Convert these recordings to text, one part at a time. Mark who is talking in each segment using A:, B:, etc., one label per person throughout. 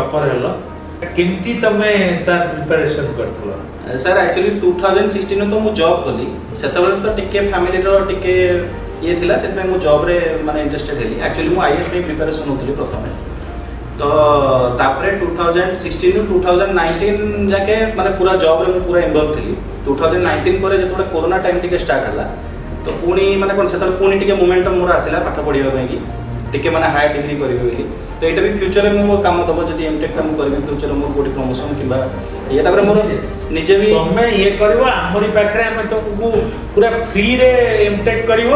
A: Topper ହେଲ। କେମିତି ତମେ ତାର ପ୍ରିପାରେସନ କରିଥିଲ?
B: ସାର୍, ଆକ୍ଚୁଆଲି 2016 ତ ମୁଁ ଜବ୍ କଲି। ସେତେବେଳେ ତ ଟିକେ ଫ୍ୟାମିଲିର ଟିକେ ଇଏ ଥିଲା, ସେଥିପାଇଁ ମୁଁ ଜବ୍ରେ ମାନେ ଇଣ୍ଟରେଷ୍ଟେଡ୍ ହେଲି। ଆକ୍ଚୁଆଲି ମୁଁ ଆଇଏଏସ୍ ପାଇଁ ପ୍ରିପାରେସନ୍ ହେଉଥିଲି ପ୍ରଥମେ। ତ ତାପରେ 2016ରୁ 2019 ଯାକେ ମାନେ ପୁରା ଜବ୍ରେ ମୁଁ ପୁରା ଇନଭଲ୍ଭ ଥିଲି। 2019 ପରେ ଯେତେବେଳେ କୋରୋନା ଟାଇମ୍ ଟିକେ ଷ୍ଟାର୍ଟ ହେଲା, ତ ପୁଣି ମାନେ କ'ଣ, ସେତେବେଳେ ପୁଣି ଟିକେ ମୋମେଣ୍ଟମ୍ ମୋର ଆସିଲା ପାଠ ପଢ଼ିବା ପାଇଁକି, ଟିକେ ମାନେ ହାୟର ଡିଗ୍ରୀ କରିବି ବୋଲି। ତ ଏଇଟା ବି ଫ୍ୟୁଚରରେ ମୁଁ ମୋ କାମ ଦେବ। ଯଦି ଏମଟେକ୍ଟା ମୁଁ କରିବି, ଫ୍ୟୁଚରରେ ମୋର କୋଉଠି ପ୍ରମୋସନ୍ କିମ୍ବା ଇଏ, ତାପରେ ମୋର ନିଜେ ବି
A: ତମେ ଇଏ କରିବ, ଆମରି ପାଖରେ ଆମେ ତମକୁ ପୁରା ଫ୍ରିରେ ଏମଟେକ୍ କରିବ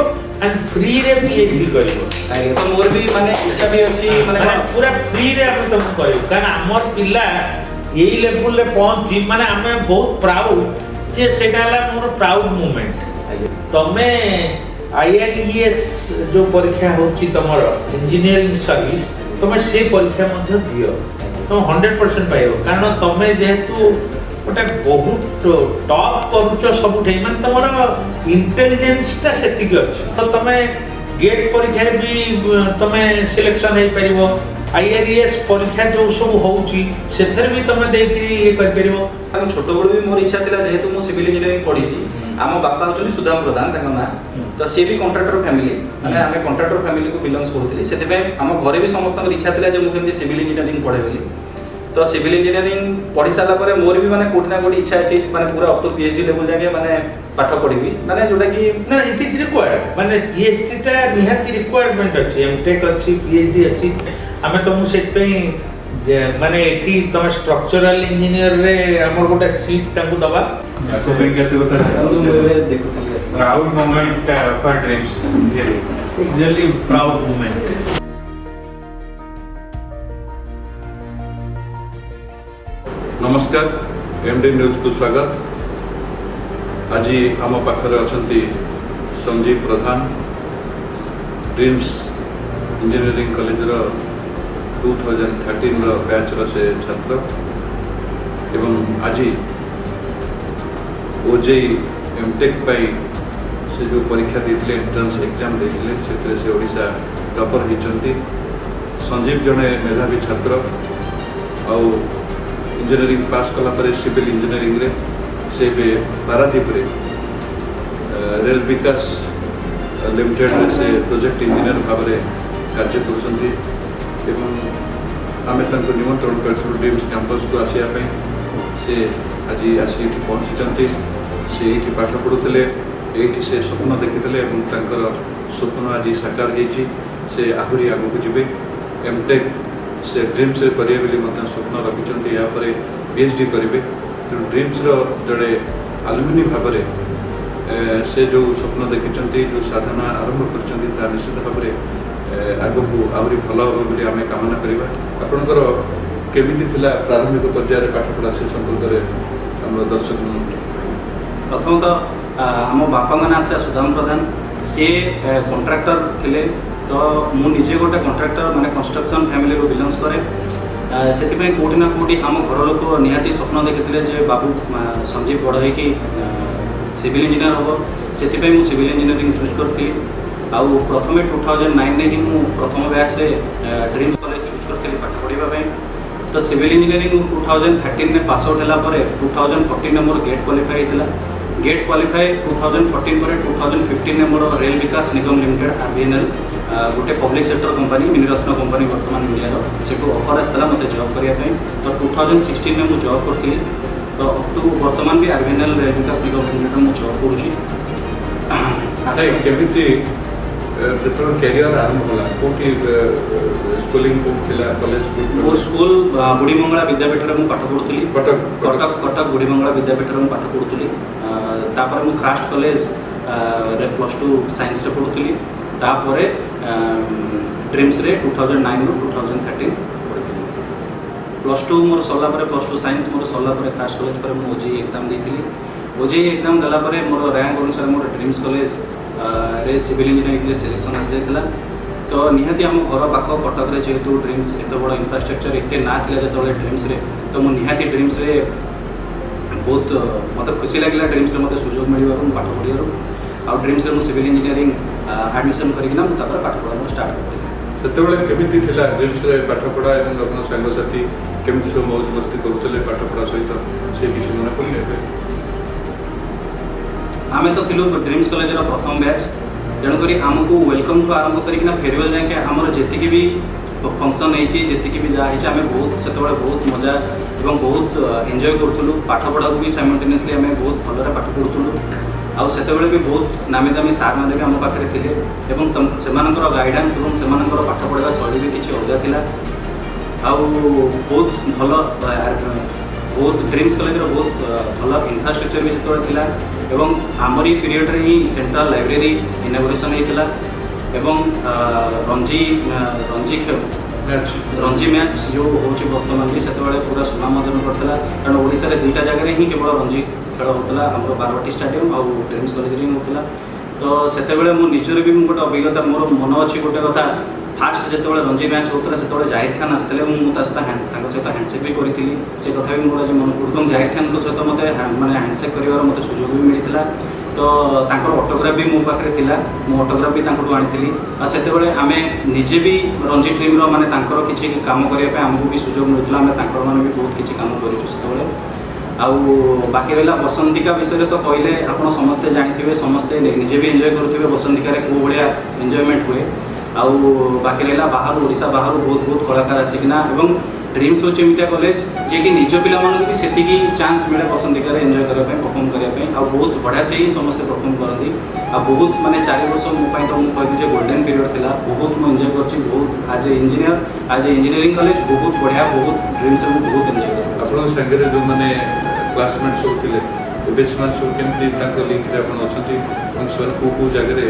A: ଆଣ୍ଡ ଫ୍ରିରେ ପିଏଚଡି କରିବ।
B: ଆଜ୍ଞା, ତ ମୋର ବି ମାନେ ଇଚ୍ଛା ବି ଅଛି ମାନେ
A: ମାନେ
B: କ'ଣ
A: ପୁରା ଫ୍ରିରେ ଆମେ ତମକୁ କରିବୁ, କାରଣ ଆମର ପିଲା ଏଇ ଲେବୁଲରେ ପହଞ୍ଚି ମାନେ ଆମେ ବହୁତ ପ୍ରାଉଡ ଯେ ସେଇଟା ହେଲା ମୋର ପ୍ରାଉଡ ମୁମେଣ୍ଟ। ତମେ ଆଇଆରଇଏସ୍ ଯୋଉ ପରୀକ୍ଷା ହେଉଛି ତମର ଇଞ୍ଜିନିୟରିଂ ସର୍ଭିସ, ତମେ ସେ ପରୀକ୍ଷା ମଧ୍ୟ ଦିଅ। ତମେ 100% ପାଇବ, କାରଣ ତମେ ଯେହେତୁ ଗୋଟେ ବହୁତ ଟପ୍ କରୁଛ ସବୁଠି, ମାନେ ତମର ଇଣ୍ଟେଲିଜେନ୍ସଟା ସେତିକି ଅଛି। ତ ତମେ ଗେଟ୍ ପରୀକ୍ଷାରେ ବି ତମେ ସିଲେକ୍ସନ୍ ହେଇପାରିବ। ଆଇଆରଇଏସ୍ ପରୀକ୍ଷା ଯୋଉ ସବୁ ହଉଛି, ସେଥିରେ ବି ତମେ ଦେଇକିରି ଇଏ କରିପାରିବ।
B: ଆମ ଛୋଟବେଳୁ ବି ମୋର ଇଚ୍ଛା ଥିଲା, ଯେହେତୁ ମୁଁ ସିଭିଲ ଇଞ୍ଜିନିୟରିଂ ପଢିଛି। ଆମ ବାପା ହେଉଛନ୍ତି ସୁଦାମ ପ୍ରଧାନ ତାଙ୍କ ନାଁ। ତ ସିଏ ବି କଣ୍ଟ୍ରାକ୍ଟର ଫ୍ୟାମିଲି, ମାନେ ଆମେ କଣ୍ଟ୍ରାକ୍ଟର ଫ୍ୟାମିଲିକୁ ବିଲଙ୍ଗସ୍ କରୁଥିଲି। ସେଥିପାଇଁ ଆମ ଘରେ ବି ସମସ୍ତଙ୍କର ଇଚ୍ଛା ଥିଲା ଯେ ମୁଁ କେମିତି ସିଭିଲ ଇଞ୍ଜିନିୟରିଂ ପଢ଼େ ବୋଲି। ତ ସିଭିଲ ଇଞ୍ଜିନିୟରିଂ ପଢି ସାରିଲା ପରେ ମୋର ବି ମାନେ କୋଉଠି ନା କୋଉଠି ଇଚ୍ଛା ଅଛି, ମାନେ ପୁରା ଅପ୍ ଟୁ ପିଏଚଡି ଲେଭେଲ ଯାକେ ମାନେ ପାଠ ପଢିବି, ମାନେ ଯୋଉଟା କି
A: ନା, it is required. ମାନେ ପିଏଚଡିଟା ନିହାତି ରିକ୍ୱାରମେଣ୍ଟ ଅଛି। ଏମଟେକ୍ ଅଛି, ପିଏଚଡି ଅଛି। ଆମେ ତମକୁ ସେଥିପାଇଁ ଯେ ମାନେ ଏଠି ତମେ ଷ୍ଟ୍ରକ୍ଚରାଲ ଇଞ୍ଜିନିୟରରେ ଆମର ଗୋଟେ ସିଟ୍ ତାଙ୍କୁ ଦବା।
C: ୟାକୁ ପାଇଁ କେତେ କଥା।
B: ମୁଁ ଏବେ ଦେଖୁଥିଲି।
C: Proud moment for Dreams, really.
A: Really proud moment.
D: ନମସ୍କାର, ଏମ୍ ଡି ନ୍ୟୁଜ୍କୁ ସ୍ୱାଗତ। ଆଜି ଆମ ପାଖରେ ଅଛନ୍ତି ସଞ୍ଜୀବ ପ୍ରଧାନ, ଡ୍ରିମ୍ସ ଇଞ୍ଜିନିୟରିଂ କଲେଜର 2013ର ବ୍ୟାଚ୍ର ସେ ଛାତ୍ର ଏବଂ ଆଜି ଓଜେଇଇ ଏମ୍ଟେକ୍ ପାଇଁ ସେ ଯେଉଁ ପରୀକ୍ଷା ଦେଇଥିଲେ, ଏଣ୍ଟ୍ରାନ୍ସ ଏକ୍ଜାମ୍ ଦେଇଥିଲେ, ସେଥିରେ ସେ ଓଡ଼ିଶା ଟପର ହେଇଛନ୍ତି। ସଞ୍ଜୀବ ଜଣେ ମେଧାବୀ ଛାତ୍ର ଆଉ ଇଞ୍ଜିନିୟରିଂ ପାସ୍ କଲା ପରେ ସିଭିଲ୍ ଇଞ୍ଜିନିୟରିଂରେ ସେ ଏବେ ପାରାଦ୍ୱୀପରେ ରେଲ ବିକାଶ ଲିମିଟେଡ଼ରେ ସେ ପ୍ରୋଜେକ୍ଟ ଇଞ୍ଜିନିୟର ଭାବରେ କାର୍ଯ୍ୟ କରୁଛନ୍ତି ଏବଂ ଆମେ ତାଙ୍କୁ ନିମନ୍ତ୍ରଣ କରିଥିଲୁ ଡ୍ରିମ୍ସ କ୍ୟାମ୍ପସକୁ ଆସିବା ପାଇଁ। ସେ ଆଜି ଆସି ଏଇଠି ପହଞ୍ଚିଛନ୍ତି। ସେ ଏଇଠି ପାଠ ପଢ଼ୁଥିଲେ, ଏଇଠି ସେ ସ୍ୱପ୍ନ ଦେଖିଥିଲେ ଏବଂ ତାଙ୍କର ସ୍ୱପ୍ନ ଆଜି ସାକାର ହେଇଛି। ସେ ଆହୁରି ଆଗକୁ ଯିବେ। ଏମ୍ଟେକ୍ ସେ ଡ୍ରିମ୍ସରେ କରିବେ ବୋଲି ମଧ୍ୟ ସ୍ୱପ୍ନ ରଖିଛନ୍ତି। ଏହାପରେ ପିଏଚ୍ ଡି କରିବେ। ତେଣୁ ଡ୍ରିମ୍ସର ଜଣେ ଆଲୁମିନି ଭାବରେ ସେ ଯେଉଁ ସ୍ୱପ୍ନ ଦେଖିଛନ୍ତି, ଯେଉଁ ସାଧନା ଆରମ୍ଭ କରିଛନ୍ତି, ତାହା ନିଶ୍ଚିତ ଭାବରେ ଆଗକୁ ଆହୁରି ଭଲ ହେବ ବୋଲି ଆମେ କାମନା କରିବା। ଆପଣଙ୍କର କେମିତି ଥିଲା ପ୍ରାରମ୍ଭିକ ପର୍ଯ୍ୟାୟରେ ପାଠପଢ଼ା, ସେ ସମ୍ପର୍କରେ ଆମର ଦର୍ଶକ।
B: ପ୍ରଥମତଃ ଆମ ବାପାଙ୍କ ନାଁ ଥିଲା ସୁଦାମ ପ୍ରଧାନ। ସିଏ କଣ୍ଟ୍ରାକ୍ଟର ଥିଲେ। ତ ମୁଁ ନିଜେ ଗୋଟେ କଣ୍ଟ୍ରାକ୍ଟର, ମାନେ କନଷ୍ଟ୍ରକ୍ସନ୍ ଫ୍ୟାମିଲିରୁ ବିଲଙ୍ଗସ୍ କରେ। ସେଥିପାଇଁ କେଉଁଠି ନା କେଉଁଠି ଆମ ଘର ଲୋକ ନିହାତି ସ୍ୱପ୍ନ ଦେଖିଥିଲେ ଯେ ବାବୁ ସଞ୍ଜୀବ ବଡ଼ ହେଇକି ସିଭିଲ୍ ଇଞ୍ଜିନିୟର ହେବ। ସେଥିପାଇଁ ମୁଁ ସିଭିଲ୍ ଇଞ୍ଜିନିୟରିଂ ଚୁଜ୍ କରିଥିଲି। ଆଉ ପ୍ରଥମେ 2009ରେ ହିଁ ମୁଁ ପ୍ରଥମ ବ୍ୟାଚ୍ରେ ଡ୍ରିମ୍ସ କଲେଜ ଚୁଜ୍ କରିଥିଲି ପାଠ ପଢ଼ିବା ପାଇଁ। ତ ସିଭିଲ୍ ଇଞ୍ଜିନିୟରିଂ ମୁଁ 2013ରେ ପାସ୍ ଆଉଟ୍ ହେଲା ପରେ 2014ରେ ମୋର ଗେଟ୍ କ୍ୱାଲିଫାଏ ହେଇଥିଲା। ଗେଟ୍ କ୍ୱାଲିଫାଏ 2014 ପରେ 2015ରେ ମୋର ରେଲ୍ ବିକାଶ ନିଗମ ଲିମିଟେଡ୍, ଆର୍ଭିଏନ୍ଏଲ୍, ଗୋଟେ ପବ୍ଲିକ୍ ସେକ୍ଟର କମ୍ପାନୀ, ମିନିରତ୍ନ କମ୍ପାନୀ ବର୍ତ୍ତମାନ ଇଣ୍ଡିଆର, ସେଠୁ ଅଫର୍ ଆସିଥିଲା ମୋତେ ଜବ୍ କରିବା ପାଇଁ। ତ 2016ରେ ମୁଁ ଜବ୍ କରିଥିଲି। ତ ଅପ୍ ଟୁ ବର୍ତ୍ତମାନ ବି ଆର୍ଭିଏନ୍ଏଲ୍ ରେଲ୍ ବିକାଶ ନିଗମ ଲିମିଟେଡ୍ରେ ମୁଁ ଜବ୍ କରୁଛି।
D: ନାଇଁ, କେମିତି ଯେତେବେଳେ କ୍ୟାରିୟର ଆରମ୍ଭ ହେଲା, କୋଉଠି ସ୍କୁଲିଂ କୋଉଠି ଥିଲା, କଲେଜ କୋଉଠି?
B: ମୋର ସ୍କୁଲ ବୁଢ଼ୀମଙ୍ଗଳା ବିଦ୍ୟାପୀଠରେ ମୁଁ ପାଠ ପଢ଼ୁଥିଲି।
D: କଟକ?
B: କଟକ, କଟକ ବୁଢ଼ୀମଙ୍ଗଳା ବିଦ୍ୟାପୀଠରେ ମୁଁ ପାଠ ପଢ଼ୁଥିଲି। ତାପରେ ମୁଁ ଖ୍ରାଷ୍ଟ କଲେଜ ରେ +2 ସାଇନ୍ସରେ ପଢ଼ୁଥିଲି। ତାପରେ ଡ୍ରିମ୍ସରେ 2009ରୁ 2013 ପଢ଼ିଥିଲି। +2 ମୋର ସରିଲା ପରେ, +2 ସାଇନ୍ସ ମୋର ସରିଲା ପରେ, ଖ୍ରାଷ୍ଟ କଲେଜ ପରେ ମୁଁ ଓଜେଇଇ ଏକ୍ଜାମ୍ ଦେଇଥିଲି। ଓଜେଇଇ ଏକ୍ଜାମ୍ ଦେଲା ପରେ ମୋର ରାଙ୍କ ଅନୁସାରେ ମୋର ଡ୍ରିମ୍ସ କଲେଜ ରେ ସିଭିଲ୍ ଇଞ୍ଜିନିୟରିଂରେ ସିଲେକ୍ସନ୍ ଆସିଯାଇଥିଲା। ତ ନିହାତି ଆମ ଘର ପାଖ କଟକରେ ଯେହେତୁ ଡ୍ରିମ୍ସ, ଏତେ ବଡ଼ ଇନଫ୍ରାଷ୍ଟ୍ରକ୍ଚର, ଏତେ ନାଁ ଥିଲା ଯେତେବେଳେ ଡ୍ରିମ୍ସରେ, ତ ମୁଁ ନିହାତି ଡ୍ରିମ୍ସରେ ବହୁତ ମୋତେ ଖୁସି ଲାଗିଲା ଡ୍ରିମ୍ସରେ ମୋତେ ସୁଯୋଗ ମିଳିବାରୁ, ମୁଁ ପାଠ ପଢ଼ିବାରୁ। ଆଉ ଡ୍ରିମ୍ସରେ ମୁଁ ସିଭିଲ୍ ଇଞ୍ଜିନିୟରିଂ ଆଡ଼ମିସନ୍ କରିକିନା ମୁଁ ତାପରେ ପାଠ ପଢ଼ା ମୁଁ ଷ୍ଟାର୍ଟ କରିଥିଲି।
D: ସେତେବେଳେ କେମିତି ଥିଲା ଡ୍ରିମ୍ସରେ ପାଠପଢ଼ା ଏବଂ ଆପଣଙ୍କ ସାଙ୍ଗସାଥି କେମିତି ସବୁ ମୌଜ ମସ୍ତି କରୁଥିଲେ ପାଠପଢ଼ା ସହିତ, ସେ କିଛି ମନେ ପଡ଼ୁନି ଏବେ?
B: ଆମେ ତ ଥିଲୁ ଡ୍ରିମ୍ସ କଲେଜର ପ୍ରଥମ ବ୍ୟାଚ୍। ତେଣୁକରି ଆମକୁ ୱେଲକମ୍ଠୁ ଆରମ୍ଭ କରିକିନା ଫେରୱେଲ୍ ଯାଏଁ ଆମର ଯେତିକି ବି ଫଙ୍କସନ୍ ହେଇଛି, ଯେତିକି ବି ଯାହା ହେଇଛି, ଆମେ ବହୁତ ସେତେବେଳେ ବହୁତ ମଜା ଏବଂ ବହୁତ ଏନ୍ଜୟ କରୁଥିଲୁ। ପାଠପଢ଼ାକୁ ବି ସାଇମଲ୍ଟେନିୟସଲି ଆମେ ବହୁତ ଭଲରେ ପାଠ ପଢ଼ୁଥିଲୁ। ଆଉ ସେତେବେଳେ ବି ବହୁତ ନାମୀ ଦାମୀ ସାର୍ମାନେ ବି ଆମ ପାଖରେ ଥିଲେ ଏବଂ ସେମାନଙ୍କର ଗାଇଡ଼ାନ୍ସ ଏବଂ ସେମାନଙ୍କର ପାଠ ପଢ଼ିବା ଶୈଳୀ ବି କିଛି ଅଲଗା ଥିଲା। ଆଉ ବହୁତ ଭଲ, ବହୁତ ଡ୍ରିମ୍ସ କଲେଜର ବହୁତ ଭଲ ଇନଫ୍ରାଷ୍ଟ୍ରକ୍ଚର ବି ସେତେବେଳେ ଥିଲା ଏବଂ ଆମରି ପିରିୟଡ଼ରେ ହିଁ ସେଣ୍ଟ୍ରାଲ ଲାଇବ୍ରେରୀ ଇନାଗୁରେସନ୍ ହେଇଥିଲା ଏବଂ ରଞ୍ଜି ଖେଳ
D: ମ୍ୟାଚ୍।
B: ରଞ୍ଜି ମ୍ୟାଚ୍ ଯେଉଁ ହେଉଛି ବର୍ତ୍ତମାନ ବି, ସେତେବେଳେ ପୁରା ସୁନାମ ଅର୍ଜନ କରିଥିଲା। କାରଣ ଓଡ଼ିଶାରେ ଦୁଇଟା ଜାଗାରେ ହିଁ କେବଳ ରଞ୍ଜି ଖେଳ ହେଉଥିଲା, ଆମର ବାରବାଟୀ ଷ୍ଟାଡ଼ିୟମ୍ ଆଉ ଡ୍ରିମ୍ସ କଲେଜରେ ହିଁ ହେଉଥିଲା। ତ ସେତେବେଳେ ମୋ ନିଜର ବି ମୁଁ ଗୋଟେ ଅଭିଜ୍ଞତା ମୋର ମନ ଅଛି ଗୋଟେ କଥା। ଫାଷ୍ଟ ଯେତେବେଳେ ରଞ୍ଜି ମ୍ୟାଚ୍ ହେଉଥିଲା, ସେତେବେଳେ ଜାହିର ଖାନ ଆସିଥିଲେ। ମୁଁ ତା ସହିତ ତାଙ୍କ ସହିତ ହ୍ୟାଣ୍ଡସେକ୍ ବି କରିଥିଲି। ସେ କଥା ବି ମୋର ଆଜି ମନେ ପଡ଼ୁଛି ଏବଂ ଜାହିର ଖାନଙ୍କ ସହିତ ମୋତେ ମାନେ ହ୍ୟାଣ୍ଡସେକ୍ କରିବାର ମୋତେ ସୁଯୋଗ ବି ମିଳିଥିଲା। ତ ତାଙ୍କର ଅଟୋଗ୍ରାଫ ବି ମୋ ପାଖରେ ଥିଲା, ମୁଁ ଅଟୋଗ୍ରାଫ ବି ତାଙ୍କଠୁ ଆଣିଥିଲି। ଆଉ ସେତେବେଳେ ଆମେ ନିଜେ ବି ରଞ୍ଜି ଟିମ୍ର ମାନେ ତାଙ୍କର କିଛି କାମ କରିବା ପାଇଁ ଆମକୁ ବି ସୁଯୋଗ ମିଳୁଥିଲା। ଆମେ ତାଙ୍କର ମାନେ ବି ବହୁତ କିଛି କାମ କରିଛୁ ସେତେବେଳେ। ଆଉ ବାକି ରହିଲା ବସନ୍ତିକା ବିଷୟରେ ତ କହିଲେ ଆପଣ ସମସ୍ତେ ଜାଣିଥିବେ, ସମସ୍ତେ ନିଜେ ବି ଏନ୍ଜୟ କରୁଥିବେ ବସନ୍ତିକାରେ କେଉଁ ଭଳିଆ ଏନ୍ଜୟମେଣ୍ଟ ହୁଏ। ଆଉ ବାକି ରହିଲା ବାହାରୁ, ଓଡ଼ିଶା ବାହାରୁ ବହୁତ ବହୁତ କଳାକାର ଆସିକିନା ଏବଂ ଡ୍ରିମ୍ସ ହେଉଛି ଏମିତିଆ କଲେଜ ଯିଏକି ନିଜ ପିଲାମାନଙ୍କୁ ବି ସେତିକି ଚାନ୍ସ ମିଳେ ବସନ୍ତିକାରେ ଏନ୍ଜୟ କରିବା ପାଇଁ, ପରଫର୍ମ କରିବା ପାଇଁ। ଆଉ ବହୁତ ବଢ଼ିଆ ସେ ହିଁ ସମସ୍ତେ ପରଫର୍ମ କରନ୍ତି। ଆଉ ବହୁତ ମାନେ 4 ବର୍ଷ ମୋ ପାଇଁ ତ ମୁଁ କହିବି ଯେ ଗୋଲ୍ଡେନ୍ ପିରିୟଡ଼ ଥିଲା। ବହୁତ ମୁଁ ଏନ୍ଜୟ କରିଛି ବହୁତ। As a engineer, as a engineering college ବହୁତ ବଢ଼ିଆ, ବହୁତ ଡ୍ରିମ୍ସରେ ମୁଁ ବହୁତ ଏନ୍ଜୟ କରିଛି।
D: ଆପଣଙ୍କ ସାଙ୍ଗରେ ଯେଉଁମାନେ କ୍ଲାସମେଟ୍ ସବୁ ଥିଲେ, ଏବେ ସେମାନେ ସବୁ କେମିତି, ତାଙ୍କ ଲିଙ୍କରେ ଆପଣ ଅଛନ୍ତି ଏବଂ ସେମାନେ କେଉଁ କେଉଁ ଜାଗାରେ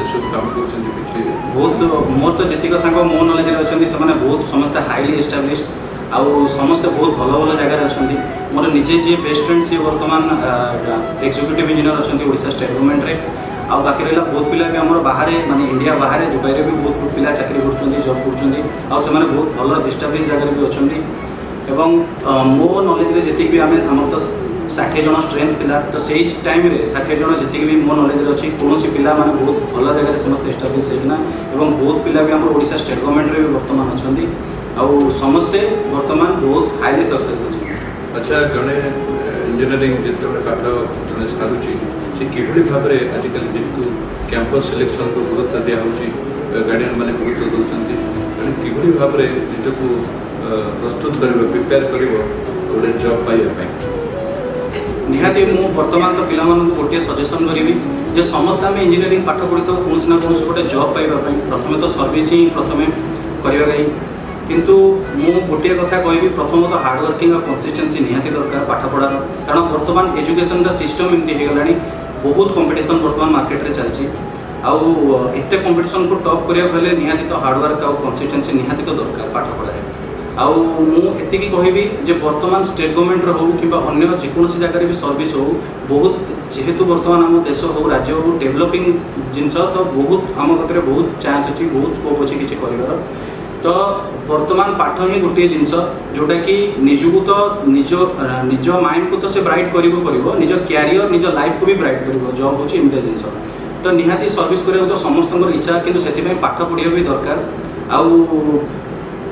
D: ଏସବୁ କାମ କରୁଛନ୍ତି କିଛି?
B: ବହୁତ, ମୋର ତ ଯେତିକ ସାଙ୍ଗ ମୋ ନଲେଜରେ ଅଛନ୍ତି, ସେମାନେ ବହୁତ ସମସ୍ତେ ହାଇଲି ଏଷ୍ଟାବ୍ଲିଶ୍ ଆଉ ସମସ୍ତେ ବହୁତ ଭଲ ଭଲ ଜାଗାରେ ଅଛନ୍ତି। ମୋର ନିଜେ ଯିଏ ବେଷ୍ଟ ଫ୍ରେଣ୍ଡ, ସିଏ ବର୍ତ୍ତମାନ ଏକ୍ଜିକ୍ୟୁଟିଭ୍ ଇଞ୍ଜିନିୟର ଅଛନ୍ତି ଓଡ଼ିଶା ଷ୍ଟେଟ୍ ଗଭର୍ଣ୍ଣମେଣ୍ଟରେ। ଆଉ ବାକି ରହିଲା ବହୁତ ପିଲା ବି ଆମର ବାହାରେ, ମାନେ ଇଣ୍ଡିଆ ବାହାରେ, ଦୁବାଇରେ ବି ବହୁତ ପିଲା ଚାକିରି କରୁଛନ୍ତି, ଜବ୍ କରୁଛନ୍ତି। ଆଉ ସେମାନେ ବହୁତ ଭଲ ଏଷ୍ଟାବ୍ଲିଶ୍ ଜାଗାରେ ବି ଅଛନ୍ତି। ଏବଂ ମୋ ନଲେଜରେ ଯେତିକି ବି ଆମେ, ଆମର ତ 60 ଜଣ ଷ୍ଟ୍ରେନ୍ଥ ଥିଲା, ତ ସେଇ ଟାଇମ୍ରେ 60 ଜଣ ଯେତିକି ବି ମୋ ନଲେଜରେ ଅଛି, କୌଣସି ପିଲା ମାନେ ବହୁତ ଭଲ ଜାଗାରେ ସମସ୍ତେ ଏଷ୍ଟାବ୍ଲିଶ୍ ହେଇକିନା ଏବଂ ବହୁତ ପିଲା ବି ଆମର ଓଡ଼ିଶା ଷ୍ଟେଟ୍ ଗଭର୍ଣ୍ଣମେଣ୍ଟରେ ବି ବର୍ତ୍ତମାନ ଅଛନ୍ତି। ଆଉ ସମସ୍ତେ ବର୍ତ୍ତମାନ ବହୁତ ହାଇଲି ସକ୍ସେସ୍ ଅଛନ୍ତି।
D: ଆଚ୍ଛା, ଜଣେ ଇଞ୍ଜିନିୟରିଂ ଯେତେବେଳେ ପାଠ ଜଣେ ସାରୁଛି, ସେ କିଭଳି ଭାବରେ, ଆଜିକାଲି ଯେହେତୁ କ୍ୟାମ୍ପସ୍ ସିଲେକ୍ସନକୁ ଗୁରୁତ୍ୱ ଦିଆହେଉଛି, ଗାର୍ଡ଼ିଆନ୍ ମାନେ ଗୁରୁତ୍ୱ ଦେଉଛନ୍ତି, ଜଣେ କିଭଳି ଭାବରେ ନିଜକୁ ପ୍ରସ୍ତୁତ କରିବ, ପ୍ରିପେୟାର କରିବ ଗୋଟେ ଜବ୍ ପାଇବା ପାଇଁ?
B: ନିହାତି ମୁଁ ବର୍ତ୍ତମାନ ତ ପିଲାମାନଙ୍କୁ ଗୋଟିଏ ସଜେସନ୍ କରିବି ଯେ ସମସ୍ତେ ଆମେ ଇଞ୍ଜିନିୟରିଂ ପାଠ ପଢ଼ିଥାଉ କୌଣସି ନା କୌଣସି ଗୋଟେ ଜବ୍ ପାଇବା ପାଇଁ, ପ୍ରଥମେ ତ ସର୍ଭିସ୍ ହିଁ ପ୍ରଥମେ କରିବା ପାଇଁ। କିନ୍ତୁ ମୁଁ ଗୋଟିଏ କଥା କହିବି, ପ୍ରଥମତଃ ହାର୍ଡ଼ୱାର୍କିଂ ଆଉ କନସିଷ୍ଟେନ୍ସି ନିହାତି ଦରକାର ପାଠପଢ଼ାର। କାରଣ ବର୍ତ୍ତମାନ ଏଜୁକେସନର ସିଷ୍ଟମ୍ ଏମିତି ହେଇଗଲାଣି, ବହୁତ କମ୍ପିଟିସନ୍ ବର୍ତ୍ତମାନ ମାର୍କେଟରେ ଚାଲିଛି। ଆଉ ଏତେ କମ୍ପିଟିସନ୍କୁ ଟପ୍ କରିବାକୁ ହେଲେ ନିହାତି ତ ହାର୍ଡ଼ୱାର୍କ ଆଉ କନସିଷ୍ଟେନ୍ସି ନିହାତି ତ ଦରକାର ପାଠପଢ଼ାରେ। ଆଉ ମୁଁ ଏତିକି କହିବି ଯେ ବର୍ତ୍ତମାନ ଷ୍ଟେଟ୍ ଗଭର୍ଣ୍ଣମେଣ୍ଟର ହଉ କିମ୍ବା ଅନ୍ୟ ଯେକୌଣସି ଜାଗାରେ ବି ସର୍ଭିସ୍ ହଉ, ବହୁତ ଯେହେତୁ ବର୍ତ୍ତମାନ ଆମ ଦେଶ ହଉ, ରାଜ୍ୟ ହଉ, ଡେଭଲପିଂ ଜିନିଷ, ତ ବହୁତ ଆମ କତିରେ ବହୁତ ଚାନ୍ସ ଅଛି, ବହୁତ ସ୍କୋପ୍ ଅଛି କିଛି କରିବାର। ତ ବର୍ତ୍ତମାନ ପାଠ ହିଁ ଗୋଟିଏ ଜିନିଷ ଯେଉଁଟାକି ନିଜକୁ ତ ନିଜ ନିଜ ମାଇଣ୍ଡକୁ ତ ସେ ବ୍ରାଇଟ୍ କରିବ କରିବ, ନିଜ କ୍ୟାରିୟର, ନିଜ ଲାଇଫକୁ ବି ବ୍ରାଇଟ୍ କରିବ। ଜବ୍ ହେଉଛି ଏମିତିଆ ଜିନିଷ। ତ ନିହାତି ସର୍ଭିସ୍ କରିବାକୁ ତ ସମସ୍ତଙ୍କର ଇଚ୍ଛା, କିନ୍ତୁ ସେଥିପାଇଁ ପାଠ ପଢ଼ିବା ବି ଦରକାର। ଆଉ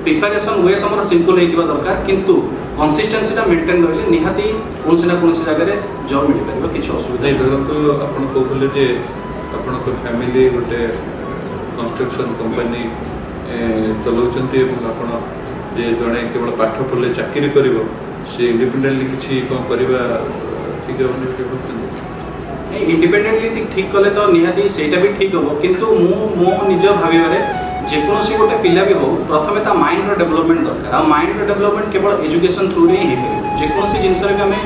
B: ପ୍ରିପାରେସନ୍ we ତୁମର ସିମ୍ପଲ୍ ହେଇଥିବା ଦରକାର, କିନ୍ତୁ କନସିଷ୍ଟେନ୍ସିଟା ମେଣ୍ଟେନ୍ ରହିଲେ ନିହାତି କୌଣସି ନା କୌଣସି ଜାଗାରେ ଜବ୍ ମିଳିପାରିବ, କିଛି ଅସୁବିଧା
D: ନାଇଁ।
B: ନାହିଁ।
D: ଧରନ୍ତୁ ଆପଣ କହୁଥିଲେ ଯେ ଆପଣଙ୍କ ଫ୍ୟାମିଲି ଗୋଟେ କନଷ୍ଟ୍ରକ୍ସନ୍ କମ୍ପାନୀ ଚଲାଉଛନ୍ତି ଏବଂ ଆପଣ ଯେ ଜଣେ କେବଳ ପାଠ ପଢ଼ିଲେ ଚାକିରି କରିବ, ସେ ଇଣ୍ଡିପେଣ୍ଡେଣ୍ଟଲି କିଛି କ'ଣ କରିବା ଠିକ୍ ହେବନି ବୋଲି ଭାବୁଛନ୍ତି?
B: ଇଣ୍ଡିପେଣ୍ଡେଣ୍ଟଲି ଠିକ୍ କଲେ ତ ନିହାତି ସେଇଟା ବି ଠିକ୍ ହେବ। କିନ୍ତୁ ମୁଁ ମୋ ନିଜ ଭାବିବାରେ ଯେକୌଣସି ଗୋଟେ ପିଲା ବି ହଉ, ପ୍ରଥମେ ତା ମାଇଣ୍ଡର ଡେଭଲପମେଣ୍ଟ ଦରକାର। ଆଉ ମାଇଣ୍ଡର ଡେଭଲପମେଣ୍ଟ କେବଳ ଏଜୁକେସନ୍ ଥ୍ରୁରେ ହିଁ ହେଇପାରିବ। ଯେକୌଣସି ଜିନିଷରେ ବି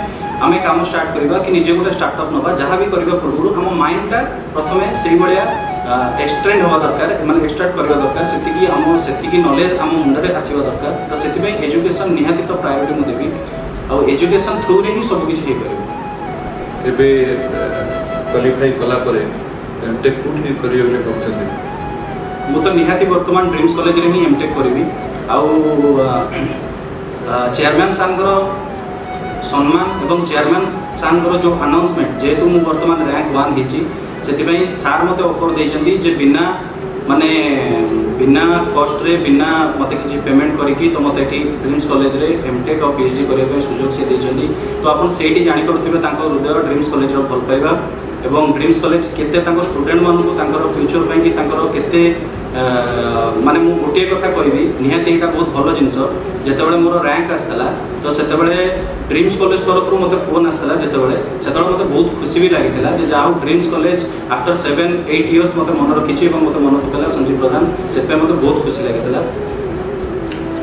B: ଆମେ କାମ ଷ୍ଟାର୍ଟ କରିବା କି ନିଜେ ଗୋଟେ ଷ୍ଟାର୍ଟଅପ୍ ନେବା, ଯାହା ବି କରିବା ପୂର୍ବରୁ ଆମ ମାଇଣ୍ଡଟା ପ୍ରଥମେ ସେଇଭଳିଆ ଏକ୍ସଟ୍ରେଣ୍ଡ ହେବା ଦରକାର, ମାନେ ଏକ୍ସଟ୍ରାକ୍ଟ କରିବା ଦରକାର। ସେତିକି ଆମ ସେତିକି ନଲେଜ ଆମ ମୁଣ୍ଡରେ ଆସିବା ଦରକାର। ତ ସେଥିପାଇଁ ଏଜୁକେସନ୍ ନିହାତି ତ ପ୍ରାୟୋରିଟି ମୁଁ ଦେବି ଆଉ ଏଜୁକେସନ୍ ଥ୍ରୁରେ ହିଁ ସବୁ କିଛି ହେଇପାରିବ।
D: ଏବେ କ୍ୱାଲିଫାଇ କଲା ପରେ ଏମ୍ଟେକ୍ କେଉଁଠି କରିବେ ବୋଲି ଭାବୁଛନ୍ତି?
B: ମୁଁ ତ ନିହାତି ବର୍ତ୍ତମାନ ଡ୍ରିମ୍ସ କଲେଜରେ ହିଁ ଏମ୍ଟେକ୍ କରିବି। ଆଉ ଚେୟାରମ୍ୟାନ୍ ସାର୍ଙ୍କର ସମ୍ମାନ ଏବଂ ଚେୟାରମ୍ୟାନ୍ ସାର୍ଙ୍କର ଯେଉଁ ଆନାଉନ୍ସମେଣ୍ଟ, ଯେହେତୁ ମୁଁ ବର୍ତ୍ତମାନ ର୍ୟାଙ୍କ 1 ହେଇଛି, ସେଥିପାଇଁ ସାର୍ ମୋତେ ଅଫର୍ ଦେଇଛନ୍ତି ଯେ ବିନା ମାନେ ବିନା କଷ୍ଟରେ, ବିନା ମୋତେ କିଛି ପେମେଣ୍ଟ କରିକି ତ ମୋତେ ଏଠି ଡ୍ରିମ୍ସ କଲେଜରେ ଏମ୍ଟେକ୍ ଆଉ ପିଏଚ୍ ଡି କରିବା ପାଇଁ ସୁଯୋଗ ସେ ଦେଇଛନ୍ତି। ତ ଆପଣ ସେଇଠି ଜାଣିପାରୁଥିବେ ତାଙ୍କ ହୃଦୟ, ଡ୍ରିମ୍ସ କଲେଜର ଭଲ ପାଇବା ଏବଂ ଡ୍ରିମ୍ସ କଲେଜ କେତେ ତାଙ୍କ ଷ୍ଟୁଡେଣ୍ଟମାନଙ୍କୁ ତାଙ୍କର ଫ୍ୟୁଚର୍ ପାଇଁକି ତାଙ୍କର କେତେ ମାନେ ମୁଁ ଗୋଟିଏ କଥା କହିବି, ନିହାତି ଏଇଟା ବହୁତ ଭଲ ଜିନିଷ। ଯେତେବେଳେ ମୋର ରାଙ୍କ ଆସିଥିଲା, ତ ସେତେବେଳେ ଡ୍ରିମ୍ସ କଲେଜ ତରଫରୁ ମୋତେ ଫୋନ୍ ଆସିଥିଲା ଯେତେବେଳେ, ସେତେବେଳେ ମୋତେ ବହୁତ ଖୁସି ବି ଲାଗିଥିଲା ଯେ ଯାହା ହଉ, ଡ୍ରିମ୍ସ କଲେଜ ଆଫ୍ଟର 7-8 ଇୟର୍ସ ମୋତେ ମନେ ରଖିଛି ଏବଂ ମୋତେ ମନେ ପକାଇଲା ସଞ୍ଜୀବ ପ୍ରଧାନ। ସେଥିପାଇଁ ମୋତେ ବହୁତ ଖୁସି ଲାଗିଥିଲା।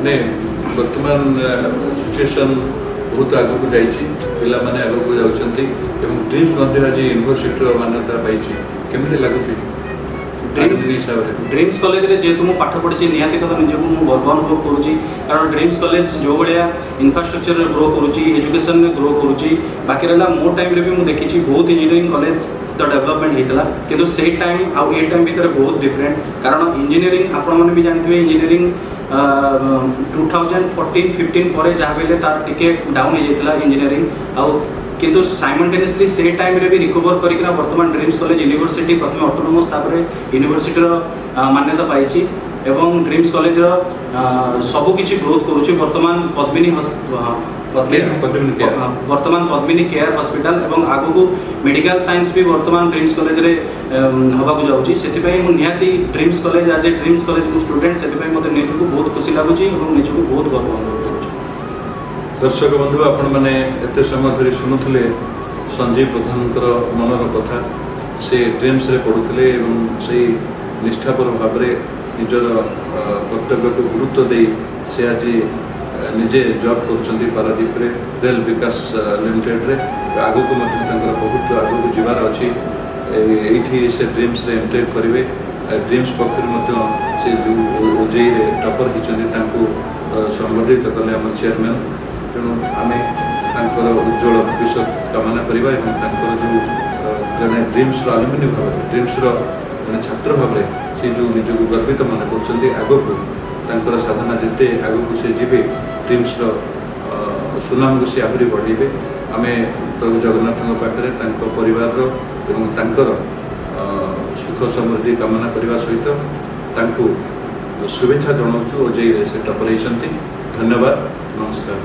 D: ନାଇଁ, ବର୍ତ୍ତମାନ ସିଚୁଏସନ୍ ବହୁତ ଆଗକୁ ଯାଇଛି, ପିଲାମାନେ ଆଗକୁ ଯାଉଛନ୍ତି ଏବଂ ଡ୍ରିମ୍ସ ମଧ୍ୟ ଆଜି ୟୁନିଭର୍ସିଟିର ମାନ୍ୟତା ପାଇଛି। କେମିତି ଲାଗୁଛି
B: ଡ୍ରିମ୍ସ
D: ଆଗାମୀ ହିସାବରେ?
B: ଡ୍ରିମ୍ସ କଲେଜରେ ଯେହେତୁ ମୁଁ ପାଠ ପଢ଼ିଛି, ନିହାତି କଥା ନିଜକୁ ମୁଁ ଗର୍ବ ଅନୁଭବ କରୁଛି। କାରଣ ଡ୍ରିମ୍ସ କଲେଜ ଯେଉଁ ଭଳିଆ ଇନଫ୍ରାଷ୍ଟ୍ରକ୍ଚରରେ ଗ୍ରୋ କରୁଛି, ଏଜୁକେସନରେ ଗ୍ରୋ କରୁଛି, ବାକି ରହିଲା ମୋ ଟାଇମ୍ରେ ବି ମୁଁ ଦେଖିଛି ବହୁତ ଇଞ୍ଜିନିୟରିଂ କଲେଜ ତ ଡେଭଲପମେଣ୍ଟ ହେଇଥିଲା, କିନ୍ତୁ ସେଇ ଟାଇମ୍ ଆଉ ଏ ଟାଇମ୍ ଭିତରେ ବହୁତ ଡିଫରେଣ୍ଟ। କାରଣ ଇଞ୍ଜିନିୟରିଂ ଆପଣମାନେ ବି ଜାଣିଥିବେ, ଇଞ୍ଜିନିୟରିଂ 2014-15 ପରେ ଯାହା ବି ହେଲେ ତାର ଟିକେ ଡାଉନ୍ ହେଇଯାଇଥିଲା ଇଞ୍ଜିନିୟରିଂ। ଆଉ କିନ୍ତୁ ସାଇମଲ୍ଟେନିୟସଲି ସେ ଟାଇମ୍ରେ ବି ରିକଭର କରିକିନା ବର୍ତ୍ତମାନ ଡ୍ରିମ୍ସ କଲେଜ ୟୁନିଭର୍ସିଟି ପ୍ରଥମେ ଅଟୋନୋମସ୍, ତାପରେ ୟୁନିଭର୍ସିଟିର ମାନ୍ୟତା ପାଇଛି ଏବଂ ଡ୍ରିମ୍ସ କଲେଜର ସବୁ କିଛି ଗ୍ରୋଥ୍ କରୁଛି। ବର୍ତ୍ତମାନ ପଦ୍ମିନୀ
D: ପଦ୍ମିନୀ care।
B: ବର୍ତ୍ତମାନ ପଦ୍ମିନୀ କେୟାର ହସ୍ପିଟାଲ ଏବଂ ଆଗକୁ ମେଡ଼ିକାଲ ସାଇନ୍ସ ବି ବର୍ତ୍ତମାନ ଡ୍ରିମ୍ସ କଲେଜରେ ହେବାକୁ ଯାଉଛି। ସେଥିପାଇଁ ମୁଁ ନିହାତି ଡ୍ରିମ୍ସ କଲେଜ, ଆଜ୍ ଏ ଡ୍ରିମ୍ସ କଲେଜ ମୁଁ ଷ୍ଟୁଡେଣ୍ଟ, ସେଥିପାଇଁ ମୋତେ ନିଜକୁ ବହୁତ ଖୁସି ଲାଗୁଛି ଏବଂ ନିଜକୁ ବହୁତ ଗର୍ବ ଅନୁଭବ କରୁଛି।
D: ଦର୍ଶକ ବନ୍ଧୁ, ଆପଣମାନେ ଏତେ ସମୟ ଧରି ଶୁଣୁଥିଲେ ସଞ୍ଜୀବ ପ୍ରଧାନଙ୍କର ମନର କଥା। ସେ ଡ୍ରିମ୍ସରେ ପଢ଼ୁଥିଲେ ଏବଂ ସେଇ ନିଷ୍ଠାପର ଭାବରେ ନିଜର କର୍ତ୍ତବ୍ୟକୁ ଗୁରୁତ୍ୱ ଦେଇ ସେ ଆଜି ନିଜେ ଜବ୍ କରୁଛନ୍ତି ପାରାଦୀପରେ ରେଲ ବିକାଶ ଲିମିଟେଡ଼ରେ। ଆଗକୁ ମଧ୍ୟ ତାଙ୍କର ବହୁତ ଆଗକୁ ଯିବାର ଅଛି। ଏଇଠି ସେ ଡ୍ରିମ୍ସରେ ଏମ୍ଟେକ୍ କରିବେ। ଡ୍ରିମ୍ସ ପକ୍ଷରୁ ମଧ୍ୟ ସେ ଯେଉଁ ଓଜେଇରେ ଟପର ହେଇଛନ୍ତି, ତାଙ୍କୁ ସମ୍ବର୍ଦ୍ଧିତ କଲେ ଆମ ଚେୟାରମ୍ୟାନ୍। ତେଣୁ ଆମେ ତାଙ୍କର ଉଜ୍ଜଳ ଭବିଷ୍ୟତ କାମନା କରିବା ଏବଂ ତାଙ୍କର ଯେଉଁ ଜଣେ ଡ୍ରିମ୍ସର ଆଲୁମିନି ଭାବରେ, ଡ୍ରିମ୍ସର ଜଣେ ଛାତ୍ର ଭାବରେ ସେ ଯେଉଁ ନିଜକୁ ଗର୍ବିତ ମନେ କରୁଛନ୍ତି, ଆଗକୁ ତାଙ୍କର ସାଧନା ଯେତେ ଆଗକୁ ସେ ଯିବେ, ଡ୍ରିମ୍ସର ସୁନାମକୁ ସେ ଆହୁରି ବଢ଼େଇବେ। ଆମେ ପ୍ରଭୁ ଜଗନ୍ନାଥଙ୍କ ପାଖରେ ତାଙ୍କ ପରିବାରର ଏବଂ ତାଙ୍କର ସୁଖ ସମୃଦ୍ଧି କାମନା କରିବା ସହିତ ତାଙ୍କୁ ଶୁଭେଚ୍ଛା ଜଣାଉଛୁ। ଓଜେଇରେ ସେ ଟପର ହେଇଛନ୍ତି। ଧନ୍ୟବାଦ, ନମସ୍କାର।